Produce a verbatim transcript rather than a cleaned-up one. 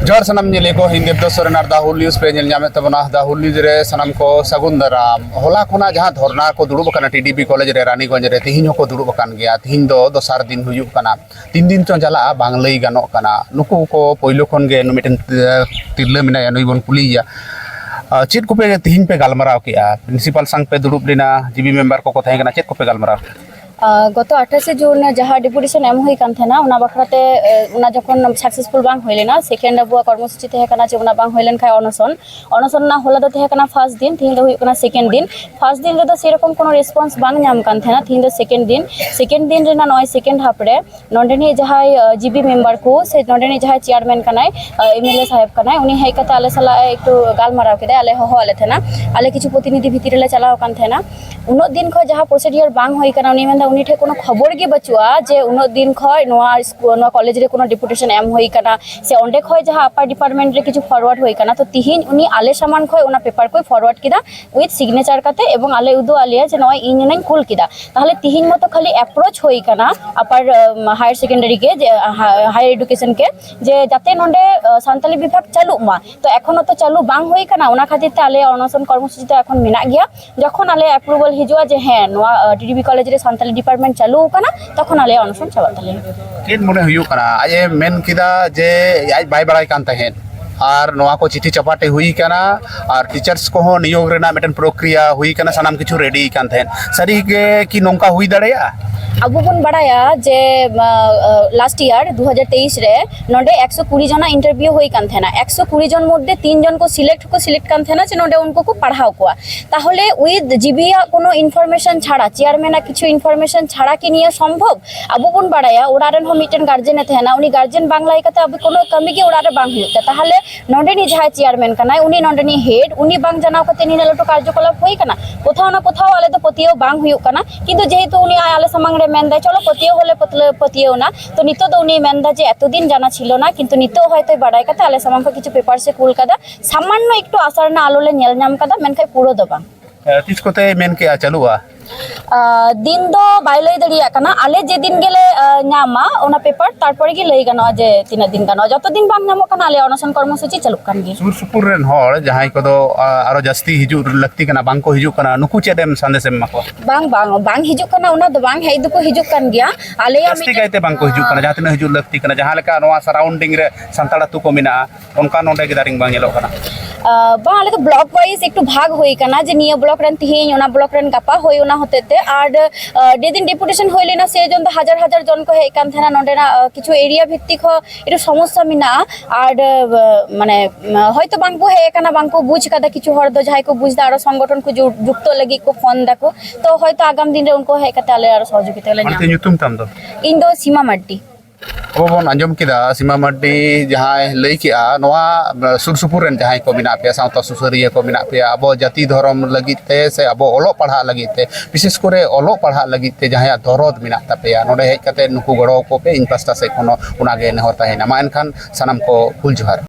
ᱡᱚᱦᱟᱨ ᱥᱟᱱᱟᱢ ᱧᱮᱞᱤᱭᱟᱹ ᱠᱚ, ᱤᱧ ᱫᱮᱵᱫᱟᱥ ᱥᱚᱨᱮᱱ ᱟᱨ ᱫᱟ ᱦᱩᱞ ᱱᱤᱭᱩᱡᱽ ᱯᱮ ᱧᱮᱞ ᱧᱟᱢᱮᱫ ᱛᱟᱵᱚᱱᱟ᱾ ᱫᱟ ᱦᱩᱞ ᱱᱤᱭᱩᱡᱽ ᱨᱮ ᱥᱟᱱᱟᱢ ᱠᱚ ᱥᱟᱹᱜᱩᱱ ᱫᱟᱨᱟᱢ᱾ ᱦᱚᱞᱟ ᱠᱷᱚᱱᱟᱜ ᱡᱟᱦᱟᱸ ᱫᱷᱚᱨᱱᱟ ᱠᱚ ᱫᱩᱲᱩᱵ ᱟᱠᱟᱱᱟ ᱴᱤᱰᱤᱯᱤ ᱠᱚᱞᱮᱡᱽ ᱨᱮ ᱨᱟᱱᱤᱜᱚᱸᱡᱽ ᱨᱮ, ᱛᱤᱦᱤᱧ ᱦᱚᱸᱠᱚ ᱫᱩᱲᱩᱵ ᱟᱠᱟᱱ ᱜᱮᱭᱟ᱾ ᱛᱤᱦᱤᱧ ᱫᱚ ᱫᱚᱥᱟᱨ ᱫᱤᱱ ᱦᱩᱭᱩᱜ ᱠᱟᱱᱟ᱾ ᱛᱤᱱ ᱫᱤᱱ ᱪᱚᱝ ᱪᱟᱞᱟᱜᱼᱟ ᱵᱟᱝ ᱞᱟᱹᱭ ᱜᱟᱱᱚᱜ ᱠᱟᱱᱟ᱾ ᱱᱩᱠᱩ ᱠᱚ ᱯᱳᱭᱞᱳ ᱠᱷᱚᱱ ᱜᱮ ᱱᱩᱭ ᱢᱤᱫᱴᱮᱱ, ᱮ, ᱛᱤᱨᱞᱟᱹ ᱢᱮᱱᱟᱭᱟ, ᱱᱩᱭ ᱵᱚᱱ ᱠᱩᱞᱤᱭᱮᱭᱟ᱾ ᱟ, ᱪᱮᱫ ᱠᱚᱯᱮ ᱛᱤᱦᱤᱧ ᱯᱮ ᱜᱟᱞᱢᱟᱨᱟᱣ ᱠᱮᱜᱼᱟ? ᱯᱨᱤᱱᱥᱤᱯᱟᱞ ᱥᱟᱝ ᱯᱮ ᱫᱩᱲᱩᱵ ᱞᱮᱱᱟ, ᱡᱤᱵᱤ ᱢᱮᱢᱵᱟᱨ ᱠᱚᱠᱚ ᱛᱟᱦᱮᱸ ᱠᱟᱱᱟ, ᱪᱮᱫ ᱠᱚᱯᱮ ᱜᱟᱞᱢᱟᱨᱟᱣ ᱠᱮᱜᱼᱟ? ᱟ, ᱜᱚᱛᱚ ᱟᱴᱷᱟᱥᱮ ᱡᱩᱱ ᱡᱟᱦᱟᱸ ᱰᱮᱯᱩᱴᱮᱥᱚᱱ ᱮᱢ ᱦᱩᱭ ᱠᱟᱱ ᱛᱟᱦᱮᱱᱟ, ᱚᱱᱟ ᱵᱟᱠᱷᱨᱟ ᱛᱮ, ᱮ, ᱚᱱᱟ ᱡᱚᱠᱷᱚᱱ ᱥᱟᱠᱥᱮᱥᱯᱷᱩᱞ ᱵᱟᱝ ᱦᱩᱭ ᱞᱮᱱᱟ, ᱥᱮᱠᱮᱱᱰ ᱟᱵᱚᱣᱟᱜ ᱠᱚᱨᱢᱚᱥᱩᱪᱤ ᱛᱟᱦᱮᱸ ᱠᱟᱱᱟ ᱡᱮ ᱚᱱᱟ ᱵᱟᱝ ᱦᱩᱭ ᱞᱮᱱᱠᱷᱟᱱ ᱚᱱᱚᱥᱚᱱ᱾ ᱚᱱᱚᱥᱚᱱ ᱨᱮᱱᱟᱜ ᱦᱚᱞᱟ ᱫᱚ ᱛᱟᱦᱮᱸ ᱠᱟᱱᱟ ᱯᱷᱟᱥᱴ ᱫᱤᱱ, ᱛᱤᱦᱤᱧ ᱫᱚ ᱦᱩᱭᱩᱜ ᱠᱟᱱᱟ ᱥᱮᱠᱮᱱᱰ ᱫᱤᱱ᱾ ᱯᱷᱟᱥᱴ ᱫᱤᱱ ᱨᱮᱫᱚ ᱥᱮᱨᱚᱠᱚᱢ ᱠᱳᱱᱳ ᱨᱮᱥᱯᱚᱱᱥ ᱵᱟᱝ ᱧᱟᱢ ᱠᱟᱱ ᱛᱟᱦᱮᱱᱟ, ᱛᱤᱦᱤᱧ ᱫᱚ ᱥᱮᱠᱮᱱᱰ ᱫᱤᱱ᱾ ᱥᱮᱠᱮᱱᱰ ᱫᱤᱱ ᱨᱮᱱᱟᱜ ᱱᱚᱜᱼᱚᱭ ᱥᱮᱠᱮᱱᱰ ᱦᱟᱯ ᱨᱮ ᱱᱚᱰᱮᱱᱤᱡ ᱡᱟᱦᱟᱸᱭ, ᱟ, ᱡᱤᱵᱤ ᱢᱮᱢᱵᱟᱨ ᱠᱚ ᱥᱮ ᱱᱚᱰᱮᱱᱤᱡ ᱡᱟᱦᱟᱸᱭ ᱪᱮᱭᱟᱨᱢᱮᱱ ᱠᱟᱱᱟᱭ, ᱟ, ᱮᱢ ᱮᱞ ᱮ ᱥᱟᱦᱮᱵᱽ ᱠᱟᱱᱟᱭ, ᱩᱱᱤ ᱦᱮᱡ ᱠᱟᱛᱮ ᱟᱞᱮ ᱥᱟᱞᱟᱜ ᱮ ᱮᱠᱴᱩ ᱜᱟᱞᱢᱟᱨᱟᱣ ᱠᱮᱫᱟᱭ, ᱟᱞᱮ ᱦᱚᱦᱚ ᱟᱞᱮ ᱛᱟᱦᱮᱱᱟ᱾ ᱟᱞᱮ ᱠᱤᱪᱷᱩ ᱯᱨᱚᱛᱤᱱᱤᱫᱷᱤ ᱵᱷᱤᱛᱤᱨ ᱨᱮᱞᱮ ᱪᱟᱞᱟᱣ ᱟᱠᱟᱱ ᱛᱟᱦᱮᱱᱟ᱾ ᱩᱱᱟᱹᱜ ᱫᱤᱱ ᱠᱷᱚᱱ ᱡᱟᱦᱟᱸ ᱯᱨᱚᱥᱤᱰᱤᱭᱟᱨ ᱵᱟᱝ ᱦᱩᱭ ᱠᱟᱱᱟ, ᱩᱱᱤ ᱢᱮᱱᱫᱟ ᱩᱱᱤ ᱴᱷᱮᱱ ᱠᱳᱱᱳ ᱠᱷᱚᱵᱚᱨ ᱜᱮ ᱵᱟᱹᱪᱩᱜᱼᱟ ᱡᱮ ᱩᱱᱟᱹᱜ ᱫᱤᱱ ᱠᱷᱚᱱ ᱱᱚᱣᱟ ᱥᱠᱩ-, ᱱᱚᱣᱟ ᱠᱚᱞᱮᱡᱽ ᱨᱮ ᱠᱳᱱᱳ ᱰᱮᱯᱩᱴᱮᱥᱚᱱ ᱮᱢ ᱦᱩᱭ ᱠᱟᱱᱟ ᱥᱮ ᱚᱸᱰᱮ ᱠᱷᱚᱱ ᱡᱟᱦᱟᱸ ᱟᱯᱟᱨ ᱰᱤᱯᱟᱨᱴᱢᱮᱱᱴ ᱨᱮ ᱠᱤᱪᱷᱩ ᱯᱷᱚᱨᱣᱟᱨᱰ ᱦᱩᱭ ᱠᱟᱱᱟ᱾ ᱛᱚ ᱛᱤᱦᱤᱧ ᱩᱱᱤ ᱟᱞᱮ ᱥᱟᱢᱟᱝ ᱠᱷᱚᱱ ᱚᱱᱟ ᱯᱮᱯᱟᱨ ᱠᱚᱭ ᱯᱷᱚᱨᱣᱟᱨᱰ ᱠᱮᱫᱟ ᱩᱭᱤᱛᱷ ᱥᱤᱜᱽᱱᱮᱪᱟᱨ ᱠᱟᱛᱮ, ᱮᱵᱚᱝ ᱟᱞᱮ ᱩᱫᱩᱜ ᱟᱞᱮᱭᱟ ᱡᱮ ᱱᱚᱜᱼᱚᱭ ᱤᱧ ᱚᱱᱟᱧ ᱠᱩᱞ ᱠᱮᱫᱟ᱾ ᱛᱟᱦᱚᱞᱮ ᱛᱤᱦᱤᱧ ᱢᱚᱛᱚ ᱠᱷᱟᱹᱞᱤ ᱮᱯᱨᱳᱪ ᱦᱩᱭ ᱠᱟᱱᱟ ᱟᱯᱟᱨ, ᱟᱢ, ᱦᱟᱭᱟᱨ ᱥᱮᱠᱮᱱᱰᱟᱨᱤ ᱜᱮ, ᱡᱮ, ᱦᱟ-, ᱦᱟᱭᱟᱨ ᱮᱰᱩᱠᱮᱥᱚᱱ ᱜᱮ, ᱡᱮ ᱡᱟᱛᱮ ᱱᱚᱰᱮ, ᱟ, ᱥᱟᱱᱛᱟᱞᱤ ᱵᱤᱵᱷᱟᱜᱽ ᱪᱟᱹᱞᱩᱜ ᱢᱟ᱾ ᱛᱚ ᱮᱠᱷᱚᱱᱳ ᱛᱚ ᱪᱟᱹᱞᱩ ᱵᱟᱝ ᱦᱩᱭ ᱠᱟᱱᱟ, ᱚᱱᱟ ᱠᱷᱟᱹᱛᱤᱨ ᱛᱮ ᱟᱞᱮᱭᱟᱜ ᱚᱱᱚᱥᱚᱱ ᱠᱚᱨᱢᱚᱥᱩᱪᱤ ᱫᱚ ᱮᱠᱷᱚᱱ ᱢᱮᱱᱟᱜ ᱜᱮᱭᱟ᱾ ᱡᱚᱠᱷᱚᱱ ᱟᱞᱮᱭᱟᱜ ᱮᱯᱨᱩᱵᱷᱟᱞ ᱦᱤᱡᱩᱜᱼᱟ ᱡᱮ ᱦᱮᱸ, ᱱᱚᱣᱟ, ᱟ, ᱴᱤᱰᱤᱯᱤ ᱠᱚᱞᱮᱡᱽ ᱨᱮ ᱥᱟᱱᱛᱟᱞᱤ ᱰᱤᱯᱟᱨᱴᱢᱮᱱᱴ ᱪᱟᱹᱞᱩ ᱟᱠᱟᱱᱟ, ᱛᱚᱠᱷᱚᱱ ᱟᱞᱮᱭᱟᱜ ᱚᱱᱚᱥᱚᱱ ᱪᱟᱵᱟᱜ ᱛᱟᱞᱮᱭᱟ᱾ ᱪᱮᱫ ᱢᱚᱱᱮ ᱦᱩᱭᱩᱜ ᱠᱟᱱᱟ? ᱟᱡ ᱮ ᱢᱮᱱ ᱠᱮᱫᱟ ᱡᱮ ᱟᱡ ᱵᱟᱭ ᱵᱟᱲᱟᱭ ᱠᱟᱱ ᱛᱟᱦᱮᱸᱫ, ᱟᱨ ᱱᱚᱣᱟ ᱠᱚ ᱪᱤᱴᱷᱤ ᱪᱟᱯᱟᱴᱮ ᱦᱩᱭ ᱠᱟᱱᱟ, ᱟᱨ ᱴᱤᱪᱟᱨᱥ ᱠᱚᱦᱚᱸ ᱱᱤᱭᱳᱜᱽ ᱨᱮᱱᱟᱜ ᱢᱤᱫᱴᱮᱱ ᱯᱨᱚᱠᱨᱤᱭᱟ ᱦᱩᱭ ᱠᱟᱱᱟ, ᱥᱟᱱᱟᱢ ᱠᱤᱪᱷᱩ ᱨᱮᱰᱤ ᱠᱟᱱ ᱛᱟᱦᱮᱸᱫ᱾ ᱥᱟᱹᱨᱤ ᱜᱮ ᱠᱤ ᱱᱚᱝᱠᱟ ᱦᱩᱭ ᱫᱟᱲᱮᱭᱟᱜᱼᱟ? ᱟᱵᱚ ᱵᱚᱱ ᱵᱟᱲᱟᱭᱟ ᱡᱮ, ᱟ, ᱟ, ᱞᱟᱥᱴ ᱤᱭᱟᱨ ᱫᱩ ᱦᱟᱡᱟᱨ ᱛᱮᱭᱤᱥ ᱨᱮ ᱱᱚᱰᱮ ᱮᱠᱥᱚ ᱠᱩᱲᱤ ᱡᱚᱱᱟᱜ ᱤᱱᱴᱟᱨᱵᱷᱤᱭᱩ ᱦᱩᱭ ᱠᱟᱱ ᱛᱟᱦᱮᱱᱟ᱾ ᱮᱠᱥᱚ ᱠᱩᱲᱤ ᱡᱚᱱ ᱢᱚᱫᱽᱫᱷᱮ ᱛᱤᱱ ᱡᱚᱱ ᱠᱚ ᱥᱤᱞᱮᱠᱴ ᱠᱚ ᱥᱤᱞᱮᱠᱴ ᱠᱟᱱ ᱛᱟᱦᱮᱱᱟ ᱡᱮ ᱱᱚᱰᱮ ᱩᱱᱠᱩ ᱠᱚ ᱯᱟᱲᱦᱟᱣ ᱠᱚᱣᱟ᱾ ᱛᱟᱦᱚᱞᱮ ᱩᱭᱤᱛᱷ ᱡᱤᱵᱤᱭᱟᱜ ᱠᱳᱱᱳ ᱤᱱᱯᱷᱚᱨᱢᱮᱥᱚᱱ ᱪᱷᱟᱲᱟ, ᱪᱮᱭᱟᱨᱢᱮᱱᱟᱜ ᱠᱤᱪᱷᱩ ᱤᱱᱯᱷᱚᱨᱢᱮᱥᱚᱱ ᱪᱷᱟᱲᱟ ᱠᱤ ᱱᱤᱭᱟᱹ ᱥᱚᱢᱵᱷᱚᱵ? ᱟᱵᱚ ᱵᱚᱱ ᱵᱟᱲᱟᱭᱟ ᱚᱲᱟᱜ ᱨᱮᱱ ᱦᱚᱸ ᱢᱤᱫᱴᱮᱱ ᱜᱟᱨᱡᱮᱱ ᱮ ᱛᱟᱦᱮᱱᱟ, ᱩᱱᱤ ᱜᱟᱨᱡᱮᱱ ᱵᱟᱝ ᱞᱟᱹᱭ ᱠᱟᱛᱮ ᱟᱵᱚ ᱠᱳᱱᱳ ᱠᱟᱹᱢᱤ ᱜᱮ ᱚᱲᱟᱜ ᱨᱮ ᱵᱟᱝ ᱦᱩᱭᱩᱜ ᱛᱟᱭᱟ᱾ ᱛᱟᱦᱚᱞᱮ ᱱᱚᱰᱮᱱᱤᱡ ᱡᱟᱦᱟᱸᱭ ᱪᱮᱭᱟᱨᱢᱮᱱ ᱠᱟᱱᱟᱭ, ᱩᱱᱤ ᱱᱚᱰᱮᱱᱤᱡ ᱦᱮᱰ, ᱩᱱᱤ ᱵᱟᱝ ᱡᱟᱱᱟᱣ ᱠᱟᱛᱮ ᱱᱤᱱᱟᱹᱜ ᱞᱟᱹᱴᱩ ᱠᱟᱨᱡᱚᱠᱚᱞᱟᱯ ᱦᱩᱭ ᱠᱟᱱᱟ? ᱠᱳᱛᱷᱟᱣ ᱱᱟ ᱠᱳᱛᱷᱟᱣ ᱟᱞᱮ ᱫᱚ ᱯᱟᱹᱛᱭᱟᱹᱣ ᱵᱟᱝ ᱦᱩᱭᱩᱜ ᱠᱟᱱᱟ᱾ ᱠᱤᱱᱛᱩ ᱡᱮᱦᱮᱛᱩ ᱩᱱᱤ ᱟᱡ ᱟᱞᱮ ᱥᱟᱢᱟᱝ ᱨᱮ ᱢᱮᱱᱫᱟᱭ, "ᱪᱚᱞᱚ ᱯᱟᱹᱛᱭᱟᱹᱣ ᱦᱚᱞᱮ ᱯᱟᱹᱛᱞᱟᱹ-, ᱯᱟᱹᱛᱭᱟᱹᱣ ᱮᱱᱟ", ᱛᱚ ᱱᱤᱛᱚᱜ ᱫᱚ ᱩᱱᱤᱭ ᱢᱮᱱᱫᱟ ᱡᱮ, "ᱮᱛᱚ ᱫᱤᱱ ᱡᱟᱱᱟ ᱪᱷᱤᱞᱚ ᱱᱟ", ᱠᱤᱱᱛᱩ ᱱᱤᱛᱚᱜ ᱦᱚᱭᱛᱳᱭ ᱵᱟᱰᱟᱭ ᱠᱟᱛᱮ ᱟᱞᱮ ᱥᱟᱢᱟᱝ ᱠᱷᱚᱱ ᱠᱤᱪᱷᱩ ᱯᱮᱯᱟᱨᱥ ᱮ ᱠᱩᱞ ᱠᱟᱫᱟ᱾ ᱥᱟᱢᱟᱱᱱᱚ ᱮᱠᱴᱩ ᱟᱥᱟ ᱨᱮᱱᱟᱜ ᱟᱞᱚ ᱞᱮ ᱧᱮᱞ ᱧᱟᱢ ᱠᱟᱫᱟ, ᱢᱮᱱᱠᱷᱟᱱ ᱯᱩᱨᱟᱹ ᱫᱚ ᱵᱟᱝ᱾ ᱮ, ᱛᱤᱥ ᱠᱚᱛᱮᱭ ᱢᱮᱱ ᱠᱮᱜᱼᱟ ᱪᱟᱹᱞᱩᱜᱼᱟ? ᱟᱨ ᱫᱤᱱ ᱫᱚ ᱵᱟᱭ ᱞᱟᱹᱭ ᱫᱟᱲᱮᱭᱟᱜ ᱠᱟᱱᱟ᱾ ᱟᱞᱮ ᱡᱮᱫᱤᱱ ᱜᱮᱞᱮ ᱟᱨ, ᱧᱟᱢᱟ ᱚᱱᱟ ᱯᱮᱯᱟᱨ, ᱛᱟᱨᱯᱚᱨᱮ ᱜᱮ ᱞᱟᱹᱭ ᱜᱟᱱᱚᱜᱼᱟ ᱡᱮ ᱛᱤᱱᱟᱹᱜ ᱫᱤᱱ ᱜᱟᱱᱚᱜᱼᱟ᱾ ᱡᱚᱛᱚ ᱫᱤᱱ ᱵᱟᱝ ᱧᱟᱢᱚᱜ ᱠᱟᱱᱟ, ᱟᱞᱮᱭᱟᱜ ᱚᱱᱚᱥᱚᱱ ᱠᱚᱨᱢᱚᱥᱩᱪᱤ ᱪᱟᱹᱞᱩᱜ ᱠᱟᱱ ᱜᱮᱭᱟ᱾ ᱥᱩᱨ ᱥᱩᱯᱩᱨ ᱨᱮᱱ ᱦᱚᱲ ᱡᱟᱦᱟᱸᱭ ᱠᱚᱫᱚ ᱟᱨᱚ ᱡᱟᱹᱥᱛᱤ ᱦᱤᱡᱩᱜ ᱞᱟᱹᱠᱛᱤ ᱠᱟᱱᱟ, ᱵᱟᱝ ᱠᱚ ᱦᱤᱡᱩᱜ ᱠᱟᱱᱟ, ᱱᱩᱠᱩ ᱪᱮᱫ ᱮᱢ ᱥᱟᱸᱫᱮᱥ ᱮᱢ ᱮᱢᱟ ᱠᱚᱣᱟ? ᱵᱟᱝ, ᱵᱟᱝ, ᱵᱟᱝ ᱦᱤᱡᱩᱜ ᱠᱟᱱᱟ, ᱚᱱᱟ ᱫᱚ ᱵᱟᱝ, ᱦᱮᱡ ᱫᱚᱠᱚ ᱦᱤᱡᱩᱜ ᱠᱟᱱ ᱜᱮᱭᱟ᱾ ᱟᱞᱮᱭᱟᱜ ᱡᱟᱹᱥᱛᱤ ᱢᱤᱫᱴᱮᱱ ᱠᱟᱭᱛᱮ ᱵᱟᱝ ᱠᱚ ᱦᱤᱡᱩᱜ ᱠᱟᱱᱟ, ᱡᱟᱦᱟᱸ ᱛᱤᱱᱟᱹᱜ ᱦᱤᱡᱩᱜ ᱞᱟᱹᱠᱛᱤ ᱠᱟᱱᱟ, ᱡᱟᱦᱟᱸ ᱞᱮᱠᱟ ᱱᱚᱣᱟ surrounding ᱨᱮ ᱥᱟᱱᱛᱟᱲ ᱟᱹᱛᱩ ᱠᱚ ᱢᱮᱱᱟᱜᱼᱟ, ᱚᱱᱠᱟ ᱱᱚᱰᱮ ᱜᱮ ᱫᱟᱨᱤᱝ ᱵᱟᱝ ᱧᱮᱞᱚᱜ ᱠᱟᱱᱟ᱾ ᱟᱨ, ᱵᱟᱝ, ᱟᱞᱮ ᱫᱚ block wise ᱮᱠᱴᱩ ᱵᱷᱟᱜᱽ ᱦᱩᱭ ᱠᱟᱱᱟ, ᱡᱮ ᱱᱤᱭᱟᱹ block ᱨᱮᱱ ᱛᱤᱦᱤᱧ, ᱚᱱᱟ block ᱨᱮᱱ ᱜᱟᱯᱟ, ᱦᱳᱭ, ᱚᱱᱟ ᱦᱚᱛᱮᱡ ᱛᱮ᱾ ᱟᱨ, ᱟᱨ, ᱡᱮᱫᱤᱱ deputation ᱦᱩᱭ ᱞᱮᱱᱟ, ᱥᱮ ᱡᱚᱱ ᱫᱚ ᱦᱟᱡᱟᱨ ᱦᱟᱡᱟᱨ ᱡᱚᱱ ᱠᱚ ᱦᱮᱡ ᱠᱟᱱ ᱛᱟᱦᱮᱱᱟ᱾ ᱱᱚᱰᱮᱱᱟᱜ, ᱟᱨ, ᱠᱤᱪᱷᱩ area ᱵᱷᱤᱛᱛᱤᱠ ᱦᱚᱸ ᱮᱠᱴᱩ ᱥᱚᱢᱚᱥᱥᱟ ᱢᱮᱱᱟᱜᱼᱟ᱾ ᱟᱨ, ᱟᱨ, ᱢᱟᱱᱮ, ᱦᱚᱭᱛᱳ ᱵᱟᱝ ᱠᱚ ᱦᱮᱡ ᱟᱠᱟᱱᱟ, ᱵᱟᱝ ᱠᱚ ᱵᱩᱡᱽ ᱠᱟᱫᱟ᱾ ᱠᱤᱪᱷᱩ ᱦᱚᱲ ᱫᱚ, ᱡᱟᱦᱟᱸᱭ ᱠᱚ ᱵᱩᱡᱽ ᱫᱟ, ᱟᱨᱚ ᱥᱚᱝᱜᱚᱴᱷᱚᱱ ᱠᱚ ᱡᱩ-, ᱡᱩᱠᱛᱚ ᱞᱟᱹᱜᱤᱫ ᱠᱚ ᱯᱷᱳᱱ ᱫᱟᱠᱚ᱾ ᱛᱚ ᱦᱚᱭᱛᱳ ᱟᱜᱟᱢ ᱫᱤᱱ ᱨᱮ ᱩᱱᱠᱩ ᱦᱮᱡ ᱠᱟᱛᱮ ᱟᱞᱮ ᱟᱨᱚ ᱥᱚᱦᱚᱡᱳᱜᱤᱛᱟ ᱞᱮ ᱢᱟᱱᱮ ᱧᱟᱢᱟ᱾ ᱧᱩᱛᱩᱢ ᱛᱟᱢ ᱫᱚ? ᱤᱧ ᱫᱚ ᱥᱤᱢᱟ ᱢᱟᱨᱰᱤ᱾ ᱟᱵᱚ ᱵᱚᱱ ᱟᱸᱡᱚᱢ ᱠᱮᱫᱟ ᱥᱤᱢᱟ ᱢᱟᱨᱰᱤ ᱡᱟᱦᱟᱸᱭ ᱞᱟᱹᱭ ᱠᱮᱜᱼᱟ, ᱱᱚᱣᱟ ᱥᱩᱨ ᱥᱩᱯᱩᱨ ᱨᱮᱱ ᱡᱟᱦᱟᱸᱭ ᱠᱚ ᱢᱮᱱᱟᱜ ᱯᱮᱭᱟ, ᱥᱟᱶᱛᱟ ᱥᱩᱥᱟᱹᱨᱤᱭᱟᱹ ᱠᱚ ᱢᱮᱱᱟᱜ ᱯᱮᱭᱟ, ᱟᱵᱚ ᱡᱟᱹᱛᱤ ᱫᱷᱚᱨᱚᱢ ᱞᱟᱹᱜᱤᱫ ᱛᱮ ᱥᱮ ᱟᱵᱚ ᱚᱞᱚᱜ ᱯᱟᱲᱦᱟᱜ ᱞᱟᱹᱜᱤᱫ ᱛᱮ, ᱵᱤᱥᱮᱥ ᱠᱚᱨᱮ ᱚᱞᱚᱜ ᱯᱟᱲᱦᱟᱜ ᱞᱟᱹᱜᱤᱫ ᱛᱮ ᱡᱟᱦᱟᱸᱭᱟᱜ ᱫᱚᱨᱚᱫ ᱢᱮᱱᱟᱜ ᱛᱟᱯᱮᱭᱟ, ᱱᱚᱰᱮ ᱦᱮᱡ ᱠᱟᱛᱮ ᱱᱩᱠᱩ ᱜᱚᱲᱚ ᱟᱠᱚ ᱯᱮ, ᱤᱧ ᱯᱟᱥᱴᱟ ᱥᱮᱫ ᱠᱷᱚᱱ ᱦᱚᱸ ᱚᱱᱟᱜᱮ ᱱᱮᱦᱚᱨ ᱛᱟᱦᱮᱱᱟ᱾ ᱢᱟ ᱮᱱᱠᱷᱟᱱ ᱥᱟᱱᱟᱢ ᱠᱚ ᱦᱩᱞ ᱡᱚᱦᱟᱨ᱾